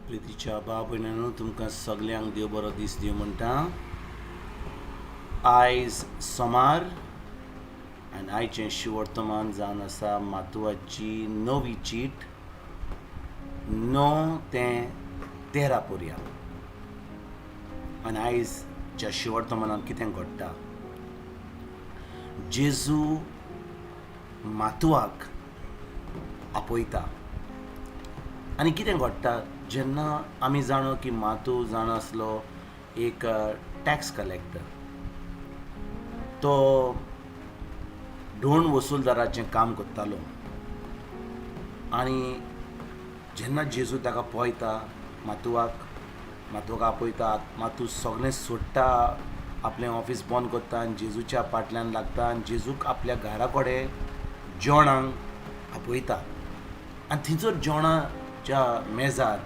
प्रितीच्या भाव भयणांनो, तुमकां सगल्यांक देव बरो दीस दिवं म्हणटा. आयज सोमार आनी आयचें शिवर्तमान जावन आसा मातुवाची नवी चीट 9 ते 13 पर्यंत. आनी आयजच्या शिवर्तमानांत कितें घडटा? जेजू मातुवाक आपयता आनी कितें घडटा? जेन्ना आमी जाणो की मातू जाण आसलो एक टॅक्स कलेक्टर, तो ढोण वसुलदाराचें काम करतालो. आनी जेन्ना जेजू ताका पळयता, मातुवाक आपयता, मातू सगळें सोडटा, आपलें ऑफिस बंद करता आनी जेजूच्या फाटल्यान लागता आनी जेजूक आपल्या घरा कडेन जेवणाक आपयता. आनी थंयसर जेवणाच्या मेजार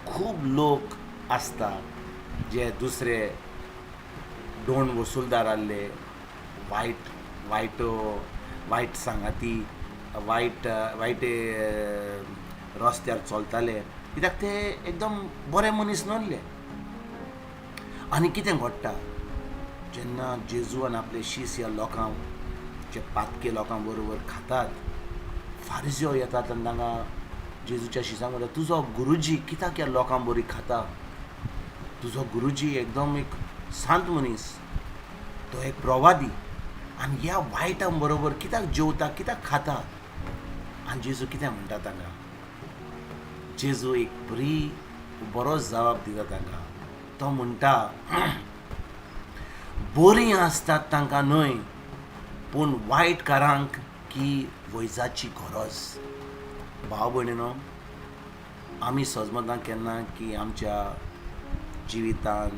खूब लोक आसता जे दुसरे डोण वसुलदार आहले, वायट वायट वायट सांगाती, वायट वायट रस्त्यार चलताले, कित्याक ते एकदम बरे मनीस नासले. आनी कितें घडटा? जेन्ना जेजू आनी आपले शीस ह्या लोकांक, जे पातके लोकां बरोबर खातात, फारिज्यो येतात आनी तांकां जेजूच्या शिसांक म्हणटा, तुजो गुरुजी कित्याक ह्या लोकां बरी खाता? तुजो गुरुजी एकदम एक सांत मनीस, तो एक प्रवादी, आनी ह्या वायटां बरोबर कित्याक जेवता, कित्याक खाता? आनी जेजू कितें म्हणटा तांकां? जेजू एक बरी बरो जवाब दिता तांकां. तो म्हणटा, बरीं आसतात तांकां न्हय, पूण वायटकारांक की वैजाची गरज. भाव भयणीनो, आमी सजमता केन्ना की आमच्या जिवितान,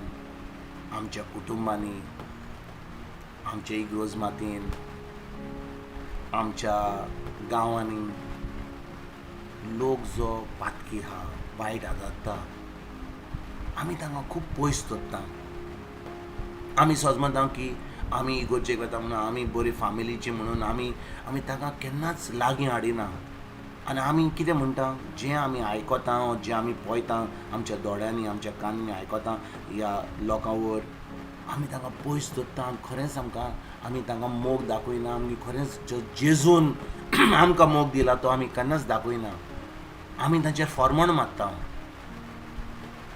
आमच्या कुटुंबांनी, आमच्या इगर्ज मातयेन, आमच्या गांवांनी लोक जो पातकी आहा, वायट आदारता, आमी तांकां खूब पयस दवरता. आमी सजमता की आमी इगर्जेक वता म्हणून, आमी बरी फामिलीची म्हणून आमी तांकां केन्नाच लागीं हाडिना. आनी आमी कितें म्हणटा? जें आमी आयकता, जें आमी पळयता, आमच्या दोळ्यांनी, आमच्या कानांनी आयकता ह्या लोकां वयर, आमी तांकां पयस दवरता. आनी खरेंच आमकां आमी तांकां मोग दाखयना. आमी खरेंच जो जेजून आमकां मोग दिला तो आमी केन्नाच दाखयना. आमी तांचेर फॉर्मण मारता.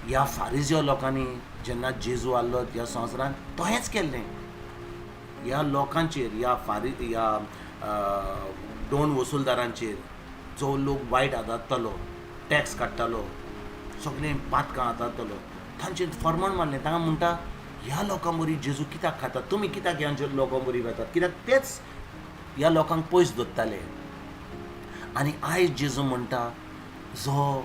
ह्या फारिज्यो लोकांनी जेन्ना जेजू आहलो ह्या संवसारांत, तहेंच केल्लें. ह्या लोकांचेर, ह्या फारी ह्या डोण वसुलदारांचेर, जो लोक वायट आदारतालो, टॅक्स काडटालो, सगळें पातकां हाताळटालो, तांचेर फॉर्मण मारलें. तांकां म्हणटा, ह्या लोकां बरी जेजू कित्याक खाता? तुमी कित्याक ह्या लोकां बरी वतात? कित्याक तेच ह्या लोकांक पयस दवरताले. आनी आयज जेजू म्हणटा, जो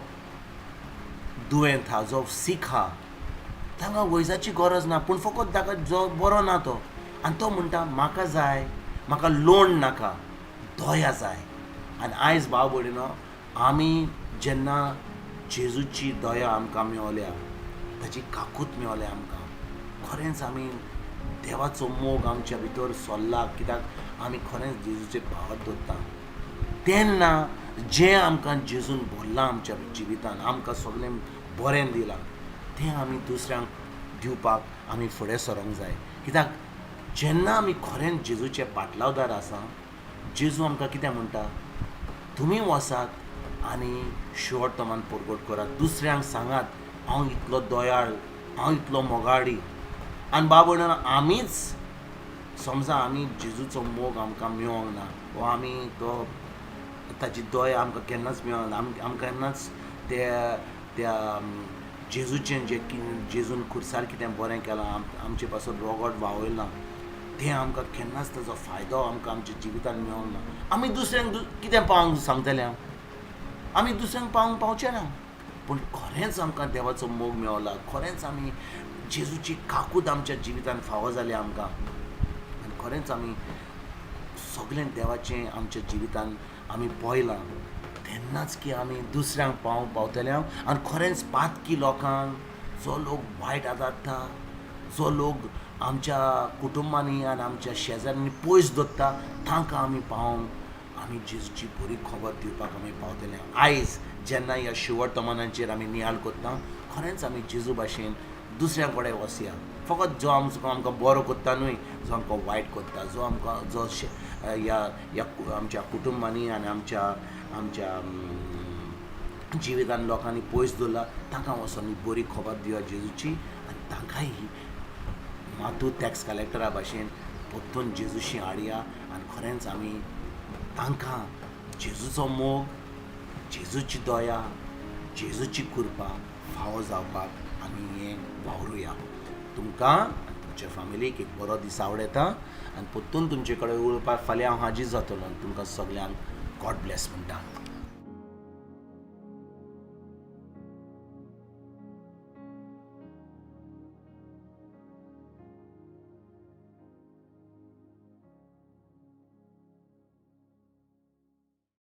दुयेंत आहा, जो सीक आहा, तांकां वैजाची गरज ना, पूण फकत ताका जो बरो ना तो. आनी तो म्हणटा, म्हाका जाय, म्हाका लोण नाका, दया जाय. आनी आयज भाव भयणीनो, आमी जेन्ना जेजूची दया आमकां मेवल्या, ताची काकूत मेवल्या आमकां, खरेंच आमी देवाचो मोग आमच्या भितर सोल्ला, कित्याक आमी खरेंच जेजूचे भावार दवरता. तेन्ना जें आमकां जेजून भरलां आमच्या जिवितान, आमकां सगळें बरें दिलां, तें आमी दुसऱ्यांक दिवपाक आमी फुडें सरोंक जाय. कित्याक जेन्ना आमी खरेंच जेजूचे पाटलावदार आसा, जेजू आमकां कितें म्हणटा? तुमी वचात आनी शुवर्तमान परगट करात, दुसऱ्यांक सांगात, हांव इतलो दयाळ, हांव इतलो मोगाडी. आनी बाबा, आमीच समजा आमी जेजूचो मोग आमकां मेळोंक ना वा आमी तो ताची दया आमकां केन्नाच मेळना, आमकां केन्नाच त्या त्या जेजूचें जें जेजून खुर्सार कितें बरें केलां, आमचे पासून रोगट व्हांवयलां, तें आमकां केन्नाच ताचो फायदो आमकां आमच्या जिवितान मेळोंक ना, आमी दुसऱ्यांक कितें पावोवंक सांगतले? आमी दुसऱ्यांक पावोवंक पावचे ना. पूण खरेंच आमकां देवाचो मोग मेवला, खरेंच आमी जेजूची काकूत आमच्या जिवितान फावो जाली आमकां, आनी खरेंच आमी सगळें देवाचें आमच्या जिवितान आमी पळयलां, तेन्नाच की आमी दुसऱ्यांक पावोवंक पावतले. आनी खरेंच पातकी लोकांक, जो लोक वायट आदारता, जो लोक आमच्या कुटुंबांनी आनी आमच्या शेजाऱ्यांनी पयस दवरता, तांकां आमी पावोवंक, आमी जेजूची बरी खबर दिवपाक आमी पावतले. आयज जेन्ना ह्या शिवट तमानांचेर आमी नियाळ करता, खरेंच आमी जेजू भाशेन दुसऱ्या कडेन वचया. फकत जो आमचो आमकां बरो करता न्हय, जो आमकां वायट करता, जो आमकां जो ह्या ह्या आमच्या कुटुंबांनी आनी आमच्या आमच्या जिवितान लोकांनी पयस दवरला, तांकां वचोन बरी खबर दिवया जेजूची आनी तांकांय मातू टॅक्स कलेक्टरा भाशेन परतून जेजूशी हाडया आनी खरेंच आमी तांकां जेजूचो मोग, जेजूची दया, जेजूची कृपा फावो जावपाक आमी हें वावरुया. तुमकां आनी तुमच्या फामिलीक एक बरो दीस आवडयता आनी परतून तुमचे कडेन उलोवपाक फाल्यां हांव हाजीर जातलो. तुमकां सगल्यांक गॉड ब्लेस म्हणटा.